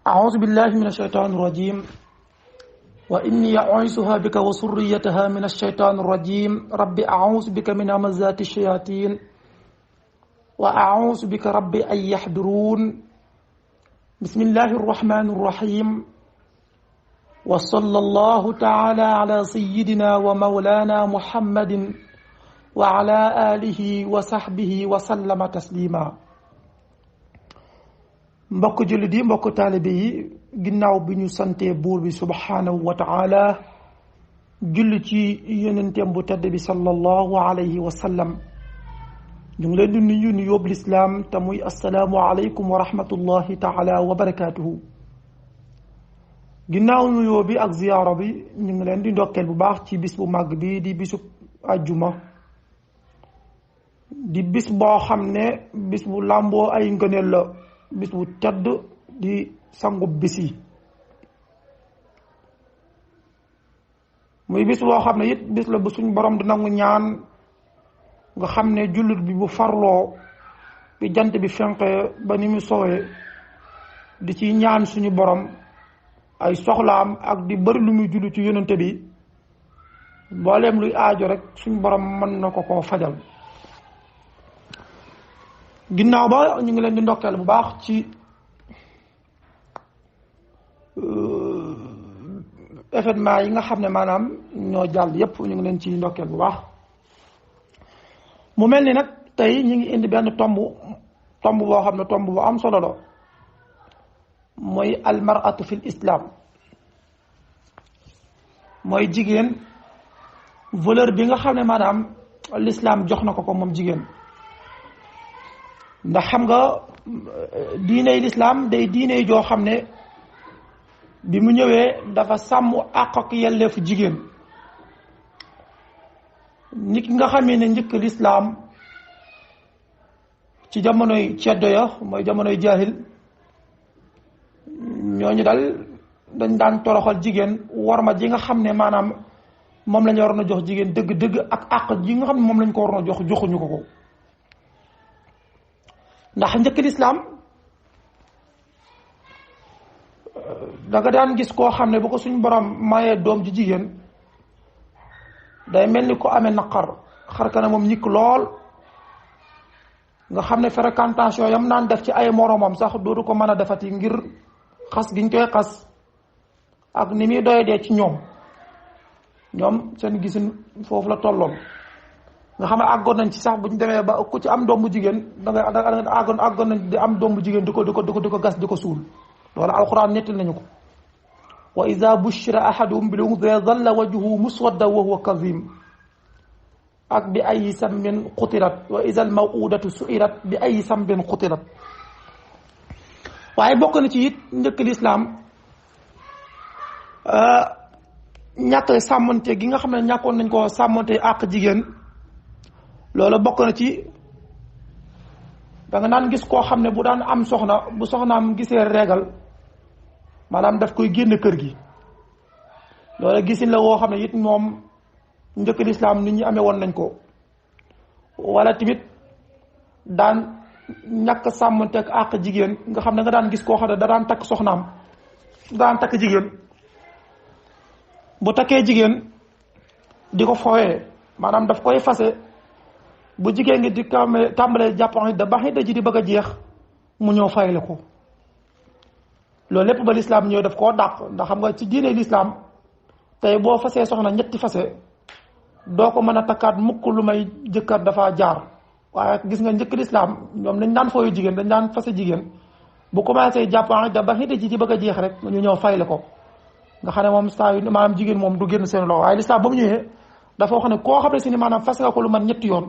أعوذ بالله من الشيطان الرجيم وإني أعيذها بك وذريتها من الشيطان الرجيم رب أعوذ بك من همزات الشياطين وأعوذ بك رب أن يحضرون بسم الله الرحمن الرحيم وصلى الله تعالى على سيدنا ومولانا محمد وعلى آله وصحبه وسلم تسليما. mbokk jullit yi mbokk taalibe yi ginnaaw bi ñu santee buur bi subhanahu wa taala julli ci yonenteem bu tedd bi sallallahu alayhi wa sallam ñu ngi leen di nuyu nu yóbbu lislaam te muy assalaamu aleykum wa rahmatullahi taala wa barakaatuhu. ginnaaw nuyoo bi ak ziyaara bi ñu ngi leen di ndokkeel bu baax ci bis bu màgg bi di bisub àjjuma di bis boo xam ne bis bu làmboo ay ngëneel la, bis bu tedd di sangu bis yi, muy bis boo xam ne it bis la bu suñ borom di nangu ñaan. nga xam ne jullit bi bu farloo bi jant bi fenqee ba ni mu sowee di ci ñaan suñu borom ay soxlaam ak di bëri lu muy julli ci yonente bi, mbooleem luy aajo rek suñu borom mën na ko koo fajal. ginnaaw ba ñu ngi leen di ndokkeel bu baax ci événement yi nga xam ne maanaam ñoo jàll yépp, ñu ngi leen ci ndokkeel bu baax. mu mel ni nag tey ñu ngi indi benn tomb boo xam ne tomb bu am solo la, mooy almaratu fil islam, mooy jigéen valeur bi nga xam ne maanaam l'islam jox na ko moom jigéen. ndax xam nga diiney lislaam day diiney joo xam ne bi mu ñëwee dafa sàmm àq ak yelleefu jigéen. nit ki nga xamee ne njëkk lislaam ci jamonoy ceddo ya, mooy jamonoy jaahil, ñooñu dal dañ daan toroxal jigéen. worma ji nga xam ne maanaam moom la ñu waroon a jox jigéen dëgg-dëgg ak àq ji nga xam ne moom lañ ko waroon a jox joxuñu ko ko. ndax njëkk lislaam danga daan gis koo xam ne bu ko suñ borom mayee doom ji jigéen day mel ni ko amee naqar, xar kana moom ñikk lool, nga xam ne fréquentation yam naan def ci ay moromam sax dootu ko mën a defati ngir xas giñ koy xas ak ni muy doy dee ci ñoom seen gisin foofu la tolloon. nga xam ne àggoon nañ ci sax bu ñu demee ba ku ci am doom bu jigéen danga àggoon nañ di am doom bu jigéen di ko gas di ko suul. loolu alxuraan nettil nañu ko. wa iza bushira ahaduhum bil unsa dhalla wajhuhu muswaddan wa huwa kadhim ak bi ayyi sambin qutilat wa iza al maw'udatu su'ilat bi ayyi sambin qutilat. waaye bokk na ci it njëkk lislaam ñàkk sàmmante gi nga xam ne ñàkkoon nañ ko sàmmante àq jigéen. loolu bokk na ci danga naan gis koo xam ne bu daan am soxna, bu soxnaam gisee régal maanaam daf koy génn kër gi. loolu gisin la woo xam ne it moom njëkk lislaam nit ñi amee woon nañ ko. wala tamit daan ñàkk sàmmante ak àq jigéen, nga xam ne nga daan gis koo xam ne da daan takk soxnaam, daan takk jigéen, bu takkee jigéen di ko fooyee, maanaam daf koy fase. bu jigéen ngi di tàmbalee jàppan da baxi da ji di bëgg a jeex mu ñëw fayle ko. loolu lépp ba lislaam ñëw daf koo dàq. ndax xam nga ci diine lislaam tey boo fasee soxna ñetti fase doo ko mën a takkaat mukk lu may jëkkër dafa jaar. waaye gis nga njëkk lislaam ñoom dañ daan fooyu jigéen, dañ daan fase jigéen bu commencé jàppan da baxi da ji di bëgg a jeex rek ñu ñëw fayle ko. nga xam ne moom saa yu maanaam jigéen moom du génn seen loxo. waaye lislaam ba mu ñëwee dafa wax ne koo xam ne si ni maanaam fase nga ko lu man ñetti yoon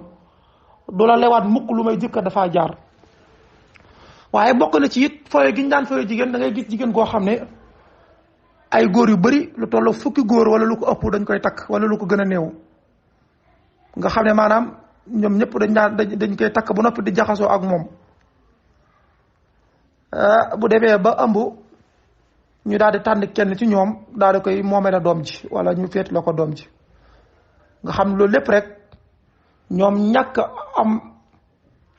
du la lewaat mukk lu may jëkkër dafaa jaar. waaye bokk na ci it fooye gi ñu daan fooye jigéen, da ngay gis jigéen koo xam ne ay góor yu bari lu toll fukki góor wala lu ko ëpp dañ koy takk wala lu ko gën a néew. nga xam ne maanaam ñoom ñëpp dañ koy takk ba noppi di jaxasoo ak moom. bu demee ba ëmb ñu daal di tànn kenn ci ñoom daal di koy moomee la doom ji wala ñu féet la ko doom ji. nga xam loolu lépp rek ñoom ñàkk am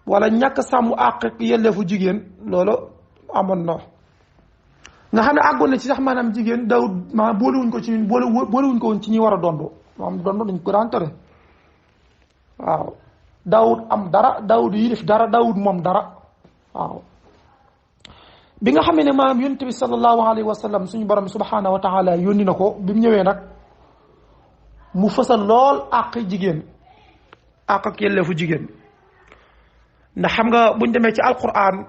wala ñàkk sàmm àq yelleefu jigéen loolu amoon na. nga xam ne àggoon na ci sax maanaam jigéen Daawud maanaam boolewuñ ko ci boolewuñ ko woon ci ñi war a dondo maanaam dondo dañ ko daan tere waaw Daawud am dara Daawud yilif dara Daawud moom dara waaw bi nga xamee ne maanaam yonent bi sallallahu alayhi wa sallam suñu borom subhanahu wa taala yónni na ko bi mu ñëwee nag mu fësal lool àq jigéen àq ak yelleefu jigéen ndax xam nga buñ demee ci alquran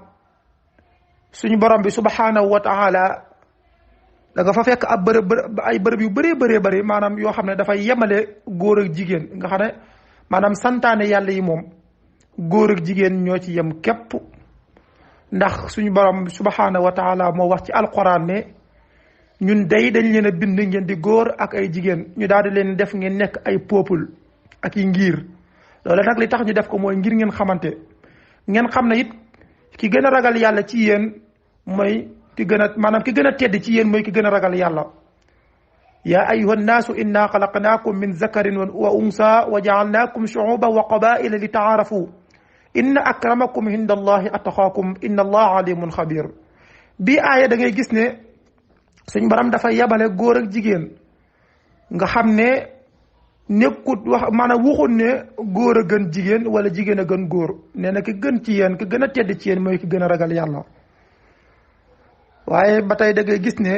suñu borom bi subhanahu wa taala da nga fa fekk ab ay bërëb yu bëree bëri maanaam yoo xam ne dafay yemale góor ak jigéen nga xam ne maanaam santaane yàlla yi moom góor ak jigéen ñoo ci yem képp ndax suñu borom subhanahu wa taala moo wax ci alquran ne ñun day dañ leen a bind ngeen di góor ak ay jigéen ñu daal di leen def ngeen nekk ay peuple ak yi ngir loolu nag li tax ñu def ko mooy ngir ngeen xamante ngeen xam ne it ki gën a ragal yàlla ci yéen mooy ki gën a maanaam ki gën a tedd ci yéen mooy ki gën a ragal yàlla yaa ayuha nnaasu inna xalaqnaakum min zakarin wa unsa wa jaalnaakum shuuban wa qabaila li taarafu inna akramakum inda allahi ataqaakum inna allaha alimun xabir bii aaya da ngay gis ne suñ borom dafa yabale góor ak jigéen nga xam ne nekkut wax maanaam waxut ne góor a gën jigéen wala jigéen a gën góor nee na ki gën ci yéen ki gën a tedd ci yéen mooy ki gën a ragal yàlla waaye ba tey da ngay gis ne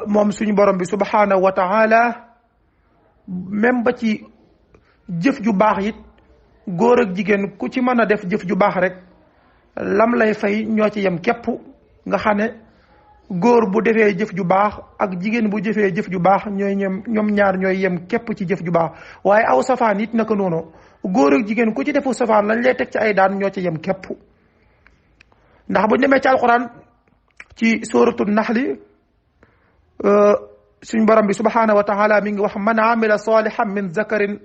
moom suñu borom bi subhanahu wa taala même ba ci jëf ju baax it góor ak jigéen ku ci mën a def jëf ju baax rek lam lay fay ñoo ci yem képp nga xam ne góor bu defee jëf ju baax ak jigéen bu jëfee jëf ju baax ñoom ñaar ñooy yem képp ci jëf ju baax waaye aw safaan it naka noonu góor ak jigéen ku ci defu safaan lañ lay teg ci ay daan ñoo ci yem képp ndax bu demee ci alquran ci suratul naxli suñ borom bi subhanahu wa taala mi ngi wax man amila salihan min zakarin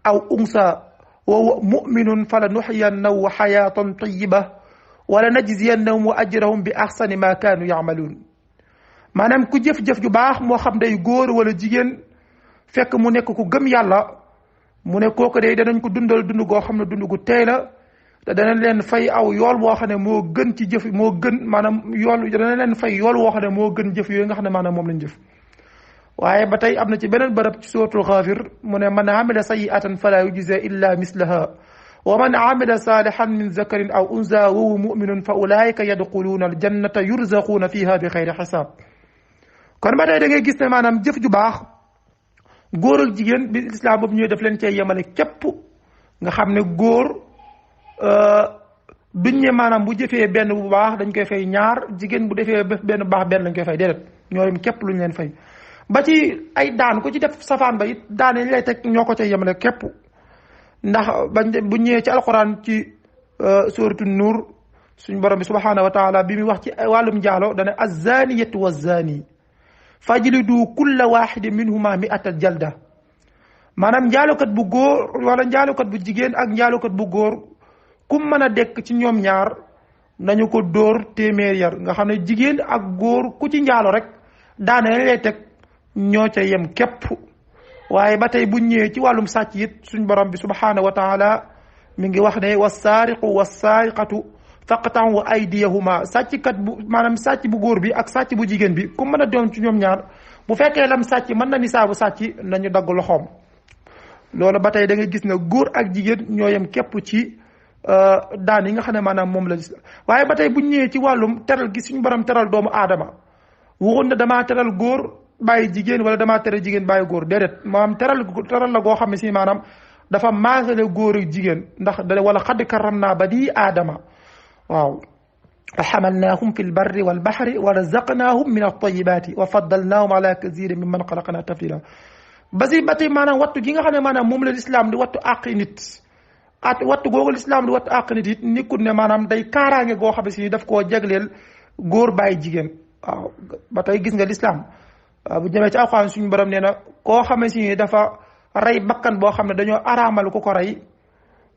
aw unsa wa huwa muminun fala nuxyiyannahu xayatan tayiba wala najziyannahum wa ajrahum bi axsani ma kaanu yaamaluun maanaam ku jëf-jëf ju baax moo xam day góor wala jigéen fekk mu nekk ku gëm yàlla mu ne kooku day danañ ko dundal dund goo xam ne dund gu teey la te danañ leen fay aw yool boo xam ne moo gën ci jëf moo gën maanaam yool danañ leen fay yool woo xam ne moo gën jëf yooyu nga xam ne maanaam moom lañ jëf waaye ba tey am na ci beneen bërëb ci suratul Xaafir mu ne man amila sayyi'atan fala yujza illa mislaha wa man amila salihan min zakarin aw unsa wa huwa muminun fa ulaika yadxuluuna aljannata yurzaquuna fiha bi xayri xisaab kon ba tey da ngay gis ne maanaam jëf ju baax góor ak jigéen bi lislaam boobu ñëwee daf leen cee yemale képp nga xam ne góor duñ ne maanaam bu jëfee benn bu baax dañ koy fay ñaar jigéen bu defee benn bu baax benn lañ koy fay déedéet ñooyum képp luñ leen fay ba ci ay daan ko ci def safaan ba it daan yi lay teg ñoo ko cay yemale képp ndax bu ñëwee ci alquran ci suratu nuur suñ borom bi subhanahu wa taala bi muy wax ci wàllum njaalo dana azzaaniyatu wazzaani fajlidu kulla waxidin minhuma mi'ata jalda maanaam njaalokat bu góor wala njaalokat bu jigéen ak njaalokat bu góor ku mën a dekk ci ñoom ñaar nañu ko dóor téeméer yar nga xam ne jigéen ak góor ku ci njaalo rek daane lay teg ñoo ca yem képp waaye ba tey bu ñëwee ci wàllum sàcc it suñ borom bi subhanahu wa taala mi ngi wax ne wassaariqu wassaariqatu faqta'u aydiyahuma sàcckat bu maanaam sàcc bu góor bi ak sàcc bu jigéen bi ku mën a doon ci ñoom ñaar bu fekkee lam sàcc mën na nisaabu sàcc nañu dagg loxoom loolu ba tey da ngay gis ne góor ak jigéen ñoo yem képp ci daan yi nga xam ne maanaam moom la waaye ba tey bu ñëwee ci wàllum teral gi suñu borom teral doomu aadama waxoon na damaa teral góor bàyyi jigéen wala damaa tere jigéen bàyyi góor déedéet maanaam teral la goo xam ne si maanaam dafa maasale góor ak jigéen ndax da wala xadd karam naa bani aadama waaw xamalnaahum fi lbarri walbaxri wa razaqnaahum min altayibaati wa faddalnaahum ala kasirin min man xalaqna tafdila ba tey maanaam wattu gi nga xam ne maanaam moom la lislaam di wattu àqi nit wattu googu lislaam di wattu àqi nit it nekkul ne maanaam day kaaraange goo xam ne si daf koo jagleel góor bàyyi jigéen waaw ba tey gis nga lislaam waaw bu demee ci alxuraan suñu borom nee na koo xam ne si dafa rey bakkan boo xam ne dañoo araamal ku ko rey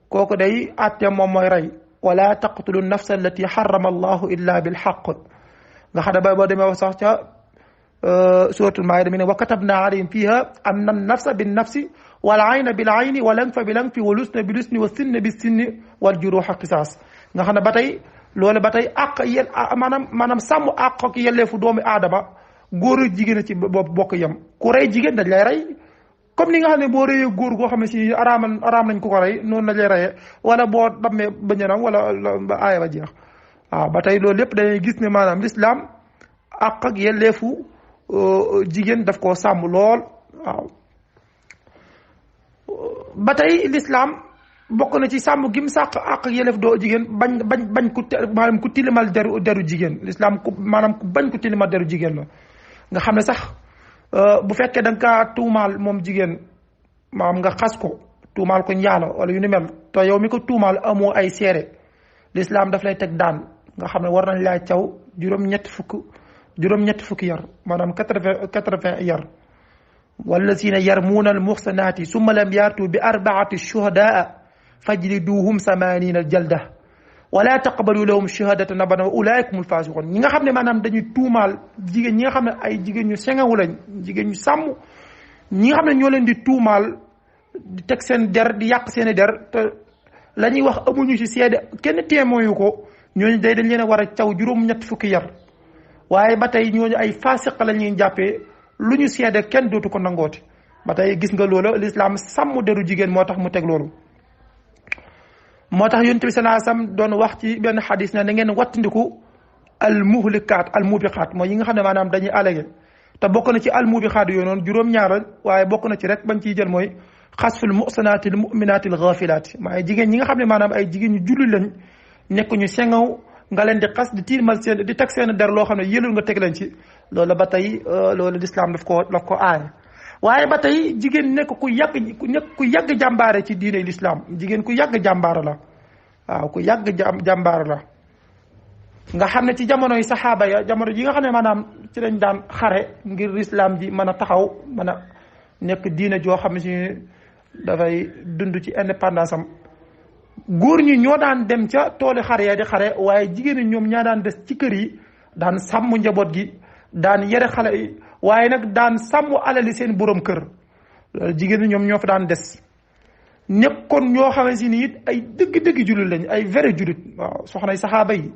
kooku day àtte moom mooy rey wala taqtulu nafsa allati harrama allahu illa bilxaq nga xam ne ba boo demee wax sax ca suratul maayida mi ne wa katabna alayhim fiha anna nafsa binnafsi wal ayna bil ayni wal anfa bil anfi wal usna bil usni wa sinna bis sinni wal juruha qisaas nga xam ne ba tey loolu ba tey àq yel maanaam sàmm àq ak yelleefu doomu aadama góor ak jigéen a ci bokk yem ku rey jigéen dañ lay rey comme ni nga xam ne boo reyee góor goo xam ne si araam nañ ko rey noonu lañ lay reyee wala boo dammee bëñëram wala ba aaya ba jeex waaw ba tey loolu lépp dañuy gis ne maanaam lislaam àq ak yelleefu jigéen daf koo sàmm lool waaw ba tey lislaam bokk na ci sàmm gim sàq àq ak yelleef doo jigéen bañ ku maanaam ku tilimal deru jigéen lislaam maanaam ku bañ ku tilimal deru jigéen la nga xam ne sax bu fekkee da nga kaa tuumaal moom jigéen maam nga xas ko tuumaal ko njaalo wala yu ni mel te yow mi ko tuumaal amoo ay seere lislaam daf lay teg daan nga xam ne war nañ laa caw juróom-ñetti fukki yar maanaam 80 yar wallazina yarmuuna al muxsanaati summa lam yaatu bi arbaati shuhadaa fajliduhum 80 jalda wala taqbalu lahum shahadatan abadan wa ulaika humul fasiqun ñi nga xam ne maanaam dañuy tuumaal jigéen ñi nga xam ne ay jigéen ñu sengawu lañ jigéen ñu sàmm ñi nga xam ne ñoo leen di tuumaal di teg seen der di yàq seen i der te la ñuy wax amuñu ci seede kenn témoin yu ko ñooñu dañ leen a war a caw juróom-ñett fukki yar waaye ba tey ñooñu ay fasiq la ñuy jàppee lu ñu seede kenn dootu ko nangooti ba tey gis nga loolu lislaam sàmm deru jigéen moo tax mu teg loolu moo tax yonent bi sallallahu alayhi wasallam doon wax ci benn xadis ne na ngeen wattandiku al mubiqaat mooy yi nga xam ne maanaam dañuy allégué te bokk na ci al mubiqaat yooyu noonu juróom-ñaaral waaye bokk na ci rek bañ ciy jël mooy xasful muxsanaati al muminaati al gaafilaati maaye jigéen ñi nga xam ne maanaam ay jigéen ñu julli lañ nekk ñu sengaw nga leen di xas di tiimal seen di teg seen der loo xam ne yëlul nga teg leen ci loolu ba tey loolu lislaam daf ko aaya waaye ba tey jigéen nekk ku yàgg jàmbaare ci diine lislaam jigéen ku yàgg jàmbaara la waaw ku yàgg jàmbaara la nga xam ne ci jamonoy saxaaba ya jamono yi nga xam ne maanaam ci lañ daan xare ngir lislaam ji mën a taxaw mën a nekk diine joo xam ne si dafay dund ci indépendance am góor ñi ñoo daan dem ca tooli xare ya di xare waaye jigéen ñi ñoom ñaa daan des ci kër yi daan sàmm njaboot gi daan yere xale yi waaye nag daan sàmm alali seen borom kër loolu jigéen ñi ñoom ñoo fa daan des ñëpp kon ñoo xam ne si ni it ay dëgg-dëgg jullit lañ ay vrai jullit waaw soxna yi saxaaba yi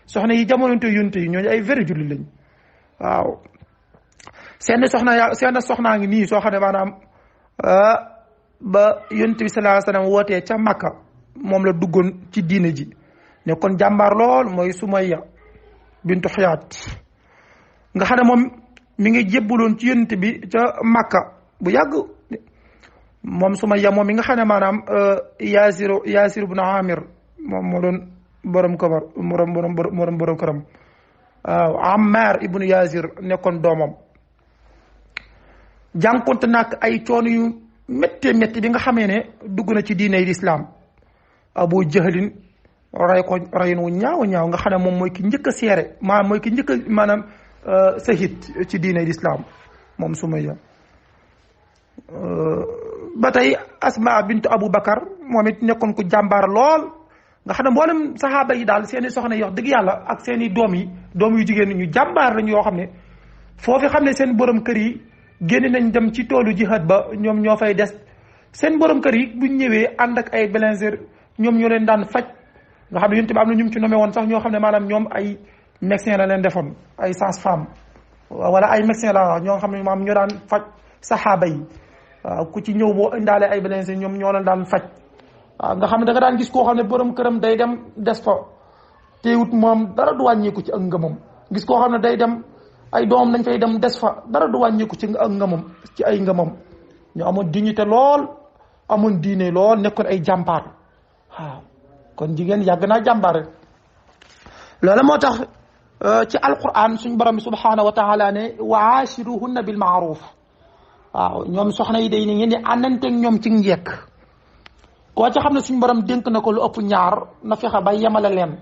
soxna yi jamononte yonte yi ñooñu ay vrai jullit lañ waaw seen soxnaa ngi nii soo xam ne maanaam ba yonte bi sallallahu alayhi wasallam wootee ca Makka moom la duggoon ci diine ji ne kon jàmbaar lool mooy Sumayya bintu Xuyaat nga xam ne moom mi ngi jébbaloon ci yonent bi ca Makka bu yàgg moom Sumayya moom mi nga xam ne maanaam Yaasir ibn Amir moom moo doon borom këram waaw Ammar ibnu Yaasir nekkoon doomam jànkonte nag ay coono yu méttee métti bi nga xamee ne dugg na ci diine lislaam Abu Jahlin rey wu ñaaw nga xam ne moom mooy ki njëkk a seere maanaam mooy ki njëkk a maanaam sahid ci diine lislaam moom Sumayya ba tey Asma bintu Abu Bakar moom it nekkoon ku jàmbaar lool nga xam ne mboolem saxaaba yi daal seeni soxna yi wax dëgg yàlla ak seeni doom yu jigéen ñu jàmbaar lañ yoo xam ne foofu xam ne seen borom kër yi génn nañ dem ci toolu jihad ba ñoom ñoo fay des seen borom kër yi buñ ñëwee ànd ak ay blessés ñoom ñoo leen daan faj nga xam ne yonent bi am na ñu ci nommé woon sax ñoo xam ne maanaam ñoom ay médecin la leen defoon ay sage-femme wala ay médecin la wax ñoo xam ne maanaam ñoo daan faj saxaaba yi waaw ku ci ñëw boo indaale ay blessés ñoom ñoo leen daan faj waaw nga xam ne da nga daan gis koo xam ne borom këram day dem des fa teewut moom dara du wàññeeku ci ak ngëmam gis koo xam ne day dem ay doomam dañ fay dem des fa dara du wàññeeku ci ak ngëmam ci ay ngëmam ñu amoon dignité lool amoon diine lool nekkoon ay jàmbaar waaw kon jigéen yàgg naa jàmbaare loolu moo tax ci alquran suñ borom bi subhanahu wa taala ne wa aashiruhunna bil maaruf waaw ñoom soxna yi day ni ngeen di àndanteeg ñoom ci njekk koo ci xam ne suñ borom dénk na ko lu ëpp ñaar na fexe ba yemale leen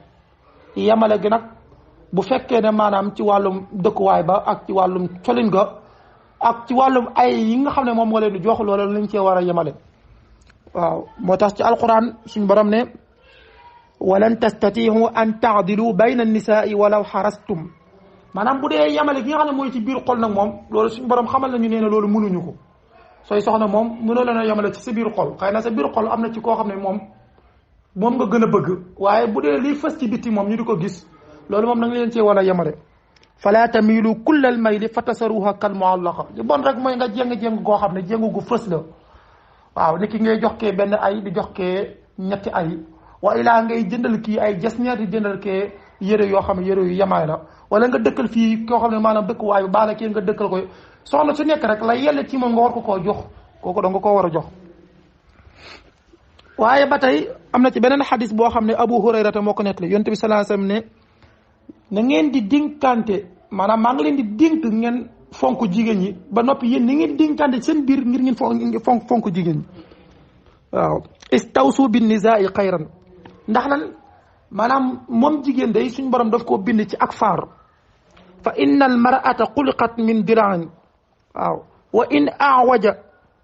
yemale gi nag bu fekkee ne maanaam ci wàllum dëkkuwaay ba ak ci wàllum colin ga ak ci wàllum ay yi nga xam ne moom moo leen di jox loolu lañ cee war a yemale waaw moo tax ci alquran suñ borom ne walan tastatihu an taadilu bayna annisaai walaw xarastum maanaam bu dee yemale gi nga xam ne mooy ci biir xol nag moom loolu suñ borom xamal nañu nee na loolu mënuñu ko sooy soxna moom mënoo leen a yemale ci sa biir xol xëy na sa biir xol am na ci koo xam ne moom moom nga gën a bëgg waaye bu dee liy fës ci bitti moom ñu di ko gis loolu moom na nga leen cee war a yemale fala tamilu kullal mayli fa tasaruha kal muallaqa li bon rek mooy nga jéng-jéng goo xam ne jéngu gu fës la waaw nit ki ngay jox kee benn ay di jox kee ñetti ay wa ilaa ngay jëndal kii ay jasneer di jëndal kee yére yoo xam ne yére yu yemaay la wala nga dëkkal fii koo xam ne maanaam dëkk waayu baala kii nga dëkkal ko soxna su nekk rek la yella ci moom nga war ko koo jox kooku da nga koo war a jox waaye ba tey am na ci beneen xadis boo xam ne Abu Hurayrata moo ko nettali yonent bi sallallahu alayhi wasallam ne na ngeen di dénkante maanaam maa ngi leen di dénk ngeen fonk jigéen ñi ba noppi yéen ni ngeen dénkante seen biir ngir ngeen fonk jigéen ñi waaw istawsu bin nisaai xayran ndax lan maanaam moom jigéen day suñ borom daf koo bind ci ak faar fa inna al mar'ata xuliqat min diraan waaw wa in awaja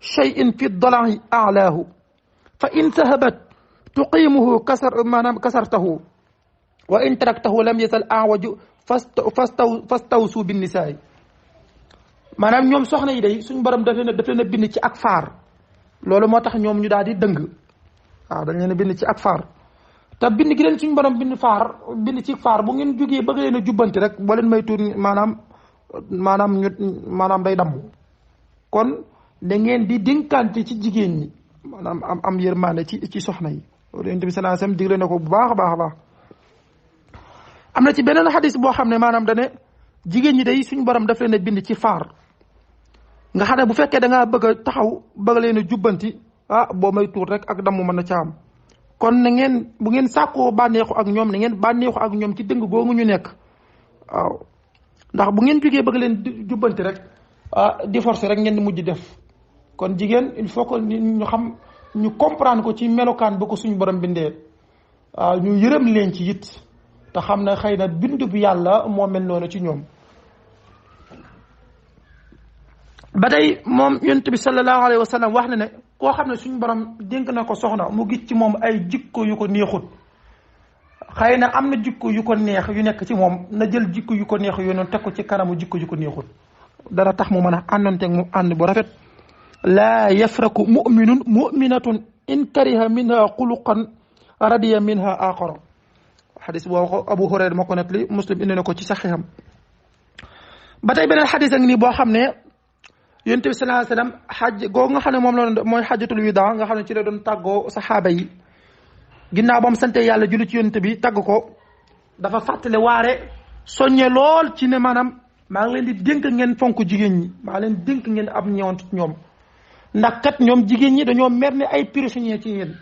shay'in fi dalai alaahu fa in sahabat tuqimuhu maanaam kasartahu wa in taraktahu lam yasal awaju fastawsu bin nisaay maanaam ñoom soxna yi day suñ borom daf leen a bind ci ak faar loolu moo tax ñoom ñu daal di dëng waaw dañ leen a bind ci ak faar te bind gi leen suñ borom bind ci faar bu ngeen jógee bëgg leen a jubbanti rek boo leen may tuur maanaam day damm kon da ngeen di dénkante ci jigéen ñi maanaam am yërmande ci soxna yi loolu Yonent bi sallallahu alayhi wasallam digle na ko bu baax a baax a baax am na ci beneen xadis boo xam ne maanaam dane jigéen ñi day suñ borom daf leen a bind ci faar nga xam ne bu fekkee da ngaa bëgg a taxaw bëgg leen a jubbanti boo may tuur rek ak damm mën na ca am kon na ngeen bu ngeen sàkkoo bànneexu ak ñoom na ngeen bànneexu ak ñoom ci dëng googu ñu nekk waaw ndax bu ngeen jógee bëgg leen jubbanti rek di forcer rek ngeen di mujj def kon jigéen il faut que ñu xam ñu comprendre ko ci melokaan ba ko suñu borom bindee ñu yërëm leen ci it te xam ne xëy na bindu bi yàlla moo mel noonu ci ñoom ba tey moom yonent bi sallallahu alayhi wa sallam wax na ne koo xam ne suñu borom dénk na ko soxna mu gis ci moom ay jikko yu ko neexut xëy na am na jikko yu ko neex yu nekk ci moom na jël jikko yu ko neex yooyu noonu teg ko ci kanamu jikko yu ko neexut dara tax mu mën a àndanteeg mu ànd bu rafet laa yafraku muminun muminatun in kariha minha xuluqan radiya minha axara xadis boo ko Abu Hurayra moo ko nettali Muslim indi na ko ci saxiixam ba tey beneen xadis ak nii boo xam ne Yonent bi sallallahu alayhi wasallam xaj googu nga xam ne moom la mooy xajatul wida nga xam ne ci la doon tàggoo saxaaba yi ginnaaw ba mu sante yàlla julli ci Yonent bi tàgg ko dafa fàttale waare soññe lool ci ne maanaam maa ngi leen di dénk ngeen fonk jigéen ñi maa leen dénk ngeen ab ñëwant ñoom ndax kat ñoom jigéen ñi dañoo mer ne ay prisonnier ci yéen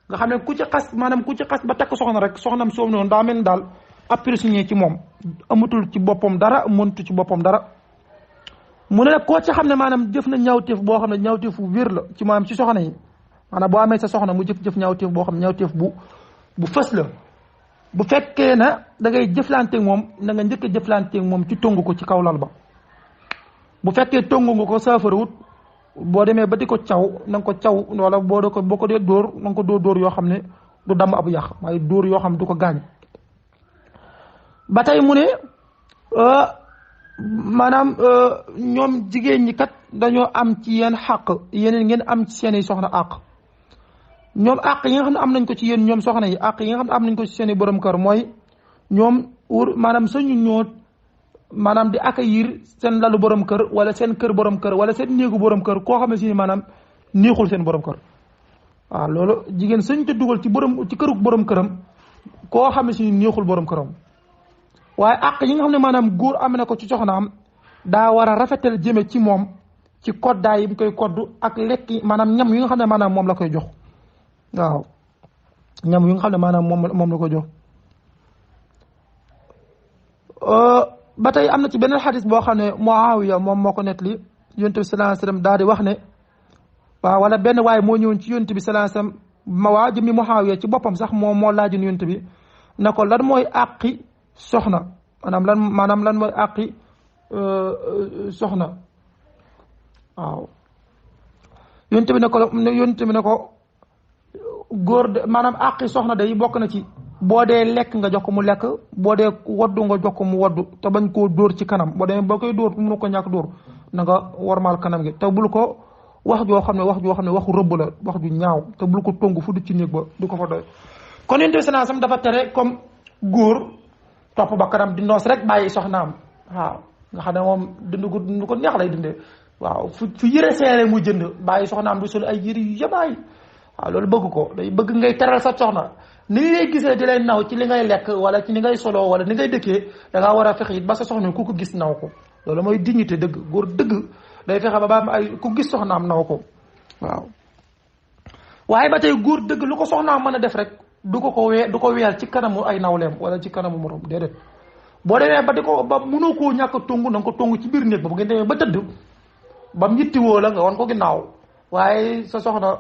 nga xam ne ku ci xas ba takk soxna rek soxnam soomu noonu daa mel ni daal ab prisonnier ci moom amatul ci boppam dara mëntu ci boppam dara mu ne nag koo ci xam ne maanaam jëf na ñaawteef boo xam ne ñaawteef bu wér la ci maanaam ci soxna yi maanaam boo amee sa soxna mu jëf ñaawteef boo xam ne ñaawteef bu fës la bu fekkee na da ngay jëflanteeg moom na nga njëkk a jëflanteeg moom ci tongu ko ci kaw lal ba bu fekkee tongu nga ko saafarawut boo demee ba di ko caw na nga ko caw wala boo ko dee dóor na nga ko dóor yoo xam ne du damm ab yàq waaye dóor yoo xam ne du ko gaañ ba tey mu ne maanaam ñoom jigéen ñi kat dañoo am ci yéen xàq yeneen ngeen am ci seeni soxna àq ñoom àq yi nga xam ne am nañ ko ci yéen ñoom soxna yi àq yi nga xam ne am nañ ko ci seeni borom kër mooy ñoom maanaam sañu ñoo maanaam di accueillir seen lalu borom kër wala seen kër borom kër wala seen néegu borom kër koo xam ne si maanaam neexul seen borom kër waaw loolu jigéen sañ te dugal ci këruk borom këram koo xam ne si neexul borom këram waaye àq yi nga xam ne maanaam góor am na ko ci soxnaam daa war a rafetal jëme ci moom ci koddaay yi mu koy koddu ak lekk maanaam ñam yi nga xam ne maanaam moom la koy jox waaw ñam yi nga xam ne maanaam moom la koy jox ba tey am na ci beneen xadis boo xam ne Muawiya moom moo ko nettali Yonent bi sallallahu alayhi wasallam daal di wax ne waaw wala benn waaye moo ñëwoon ci Yonent bi sallallahu alayhi wasallam waa jëmmi Muawiya ci boppam sax moo laajoon Yonent bi ne ko lan mooy àqi soxna maanaam lan mooy àqi soxna waaw Yonent bi ne ko góor de maanaam àqi soxna day bokk na ci boo dee lekk nga jox ko mu lekk boo dee waddu nga jox ko mu waddu te bañ koo dóor ci kanam boo demee boo koy dóor mënu ko ñàkk dóor na nga warmaal kanam gi te bul ko wax joo xam ne waxu rëbb la wax ju ñaaw te bul ko tongu fu du ci néeg ba du ko fa doy kon yonent bi sallallahu alayhi wasallam dafa tere comme góor topp ba kanam di noos rek bàyyi soxnaam waaw nga xam ne moom dund ko neex lay dundee waaw fu yëre seere mu jënd bàyyi soxnaam du sol ay yëre yu yemaay waaw loolu bëgg ko day bëgg ngay teral sa soxna ni lay gisee di lay naw ci li ngay lekk wala ci ni ngay solo wala ni ngay dëkkee da ngaa war a fexe it ba sa soxna ku ko gis naw ko loolu mooy dignité dëgg góor dëgg day fexe ba am ay ku gis soxnaam naw ko waaw waaye ba tey góor dëgg lu ko soxnaam mën a def rek du ko weel ci kanamu ay nawleem wala ci kanamu morom déedéet boo demee ba di ko ba mënoo koo ñàkk a tongu na nga ko tongu ci biir néeg ba bu ngeen demee ba tëdd ba mu yittiwoo la nga wan ko ginnaaw waaye sa soxna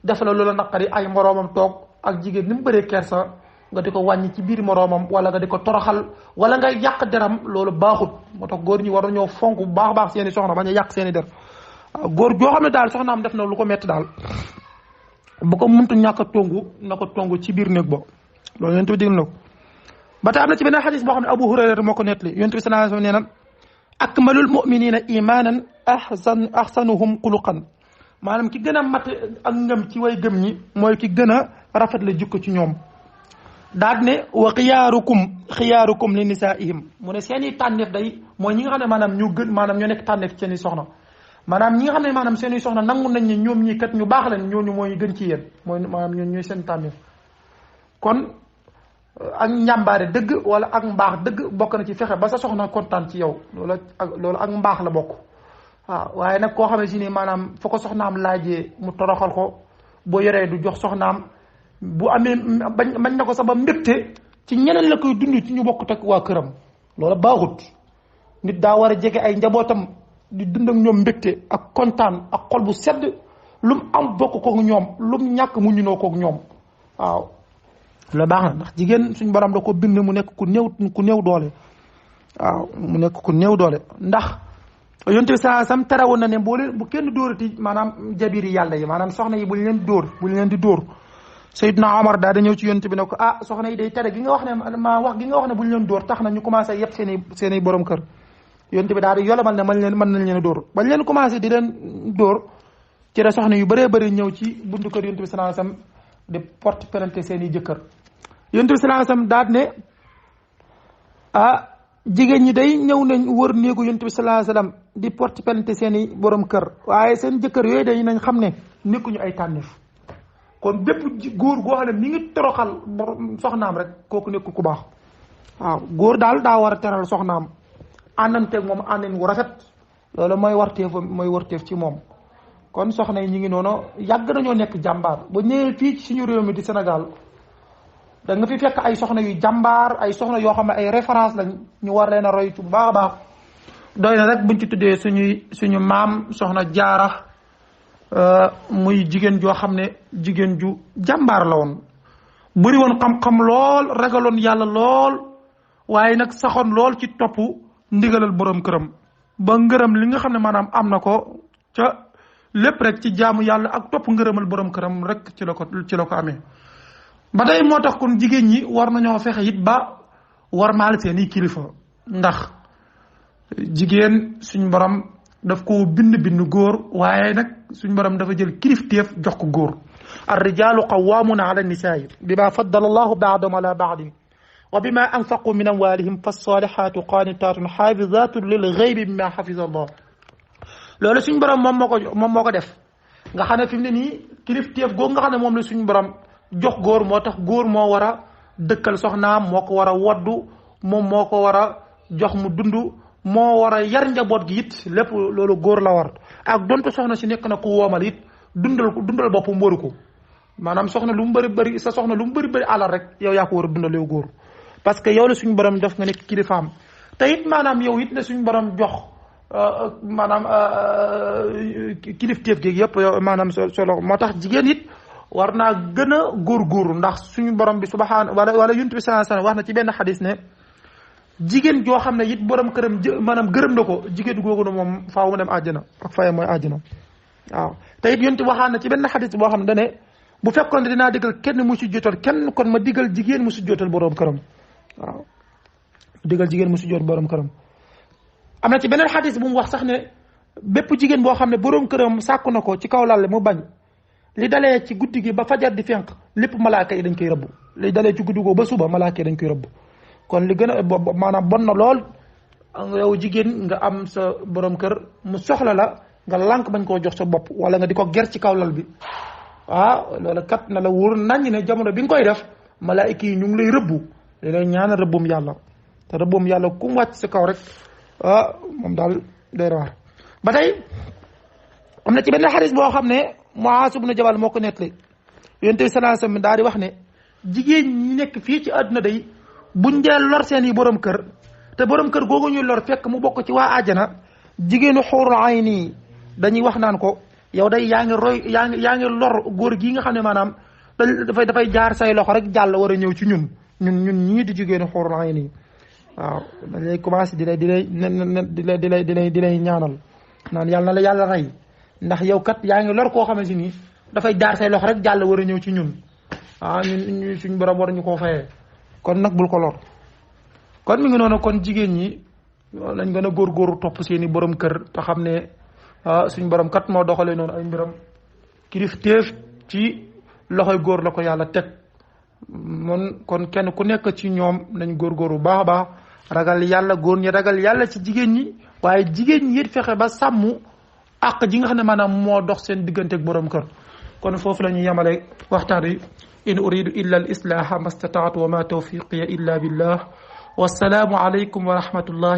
def la loola naqari ay moroomam toog ak jigéen ni mu bëree kersa nga di ko wàññi ci biir moroomam wala nga di ko toroxal wala nga yàq deram loolu baaxut moo tax góor ñi war nañoo fonk bu baax baax seeni soxna bañ a yàq seeni der góor joo xam ne daal soxnaam def na lu ko metti daal bu ko muntu ñàkk a tongu na ko tongu ci biir néeg ba loolu yonent bi digal na ko ba tey am na ci beneen xadis boo xam ne Abu Hurayra moo ko nettali yonent bi sallallahu alayhi wasallam nee na akmalul mu'minina imanan ahsanuhum xuluqan maanaam ki gën a mat ak ngëm ci way gëm ñi mooy ki gën a rafet la jukko ci ñoom daal ne wa xiyaarukum li nisaihim mu ne seen i tànneef day mooy ñi nga xam ne maanaam ñu gën maanaam ñoo nekk tànneef seen i soxna maanaam ñi nga xam ne maanaam seen i soxna nangu nañ ne ñoom ñii kat ñu baax lañ ñooñu mooy gën ci yéen mooy maanaam ñooñu ñooy seen tànneef kon ak njàmbaare dëgg wala ak mbaax dëgg bokk na ci fexe ba sa soxna kontaan ci yow loolu ak mbaax la bokk waaw waaye nag koo xamee si ni maanaam foo ko soxnaam laajee mu toroxal ko boo yoree du jox soxnaam bu amee bañ na ko sax ba mbégte ci ñeneen la koy dund ci ñu bokkut ak waa këram loolu baaxut nit daa war a jege ay njabootam di dund ak ñoom mbégte ak kontaan ak xol bu sedd lu mu am bokk kook ñoom lu mu ñàkk mu ñunoo kook ñoom waaw la baax na ndax jigéen suñ borom da ko bind mu nekk ku néew doole waaw mu nekk ku néew doole ndax yonent bi saa sam terewoon na ne bu kenn dóorati maanaam jabiri yàlla yi maanaam soxna yi buñ leen di dóor Seydina Omar daal da ñëw ci yonent bi ne ko soxna yi day tere gi nga wax ne wax gi nga wax ne buñ leen dóor tax na ñu commencé yëpp seen i borom kër yonent bi daal di yolomal ne mën nañ leen a dóor bañ leen commencé di leen dóor ci la soxna yu bëree bëri ñëw ci buntu kër yonent bi saa sam di porte plainte seen i jëkkër yonent bi sallallahu alayhi wasallam daal ne jigéen ñi day ñëw nañ wër néegu yonent bi sallallahu alayhi wasallam di porte plainte seen i borom kër waaye seen jëkkër yooyu day nañ xam ne nekkuñu ay tànneef kon bépp góor goo xam ne mi ngi toroxal soxnaam rek kooku nekku ku baax waaw góor daal daa war a teral soxnaam àndanteeg moom àndin wu rafet loolu mooy warteef ci moom kon soxna yi ñu ngi noonu yàgg nañoo nekk jàmbaar ba ñëwee fii ci suñu réew mi di Sénégal da nga fi fekk ay soxna yu jàmbaar ay soxna yoo xam ne ay référence lañ ñu war leen a roy ci bu baax a baax doy na rek buñ ci tuddee suñu maam soxna jaara muy jigéen joo xam ne jigéen ju jàmbaar la woon bëri woon xam-xam lool ragaloon yàlla lool waaye nag saxoon lool ci topp ndigalal borom këram ba ngërëm li nga xam ne maanaam am na ko ca lépp rek ci jaamu yàlla ak topp ngërëmal borom këram rek ci la ko amee ba tey moo tax kon jigéen ñi war nañoo fexe it ba war maal seeni kilifa ndax jigéen suñ borom daf ko bind góor waaye nag suñ borom dafa jël kilifteef jox ko góor ar-rijaalu qawwaamuuna ala nisaa'i bimaa faddala allahu ba'dahum ala ba'din wa bimaa anfaqu min amwaalihim fas-saalihaatu qaanitaatun haafizaatun lil ghaybi bimaa hafiza allah loolu suñ borom moom moo ko def nga xam ne fi mu ne nii kilifteef googu nga xam ne moom la suñ borom jox góor moo tax góor moo war a dëkkal soxnaam moo ko war a woddu moom moo ko war a jox mu dund moo war a yar njaboot gi it lépp loolu góor la war ak donte soxna si nekk na ku woomal it dundal boppam waru ko maanaam soxna lu mu bëri sa soxna lu mu bëri alal rek yow yaa ko war a dundal yow góor parce que yow la suñu borom def nga nekk kilifaam te it maanaam yow it la suñu borom jox maanaam kilifteef gi yëpp maanaam solo moo tax jigéen it war naa gën a góorgóorlu ndax suñu borom bi subhaana wala yonent bi sallallahu alayhi wasallam wax na ci benn xadis ne jigéen joo xam ne it borom këram maanaam gërëm na ko jigéen googu na moom faaw mu dem àjjana ak fayam mooy àjjana waaw te it yonent waxaan na ci benn xadis boo xam ne dane bu fekkoon ne dinaa digal kenn mu si jotal kenn kon ma digal jigéen mu si jotal borom këram waaw digal jigéen mu si jot borom këram am na ci beneen xadis bu mu wax sax ne bépp jigéen boo xam ne borom këram sàkku na ko ci kaw lal mu bañ li dalee ci guddi gi ba fajar di fenk lépp malaaka yi dañ koy rëbb li dalee ci guddi goo ba suba malaaka yi dañ koy rëbb kon li gën a maanaam bon na lool yow jigéen nga am sa borom kër mu soxla la nga lànk bañ koo jox sa bopp wala nga di ko ger ci kaw lal bi loolu kat na la wóor naññ ne jamono bi nga koy def malaayika yi ñu ngi lay rëbbu li lay ñaanal rëbbum yàlla te rëbbum yàlla ku mu wàcc sa kaw rek moom daal day raar ba tey am na ci benn xaris boo xam ne Muaaz ibn Jabal moo ko nettali Yonent bi sallallahu alayhi wasallam daal di wax ne jigéen ñi nekk fii ci àdduna day buñ dee lor seen yi borom kër te borom kër googu ñuy lor fekk mu bokk ci waa àjjana jigéenu xuurul ayni dañuy wax naan ko yow day yaa ngi lor góor gii nga xam ne maanaam dafay jaar say loxo rek jàll war a ñëw ci ñun ñii di jigéenu xuurul ayni waaw dañ lay commencé di lay ñaanal naan yàlla na la yàlla rey ndax yow kat yaa ngi lor koo xamante ni dafay jaar say loxo rek jàll war a ñëw ci ñun ñun suñ borom war ñu koo fayee kon nag bul ko lor kon mi ngi noonu kon jigéen ñi lañ gën a góorgóorlu topp seeni borom kër te xam ne suñ borom kat moo doxalee noonu ay mbiram kilifteef ci loxoy góor la ko yàlla teg kon kenn ku nekk ci ñoom nañ góorgóorlu baax a baax ragal yàlla góor ñi ragal yàlla ci jigéen ñi waaye jigéen ñi it fexe ba sàmm àq ji nga xam ne maanaam moo dox seen diggante ak borom kër kon foofu la ñuy yemale waxtaan wi in uridu illa al islaha ma stataatu wa ma tawfiqiya illa billah wassalaamu alaykum wa rahmatullah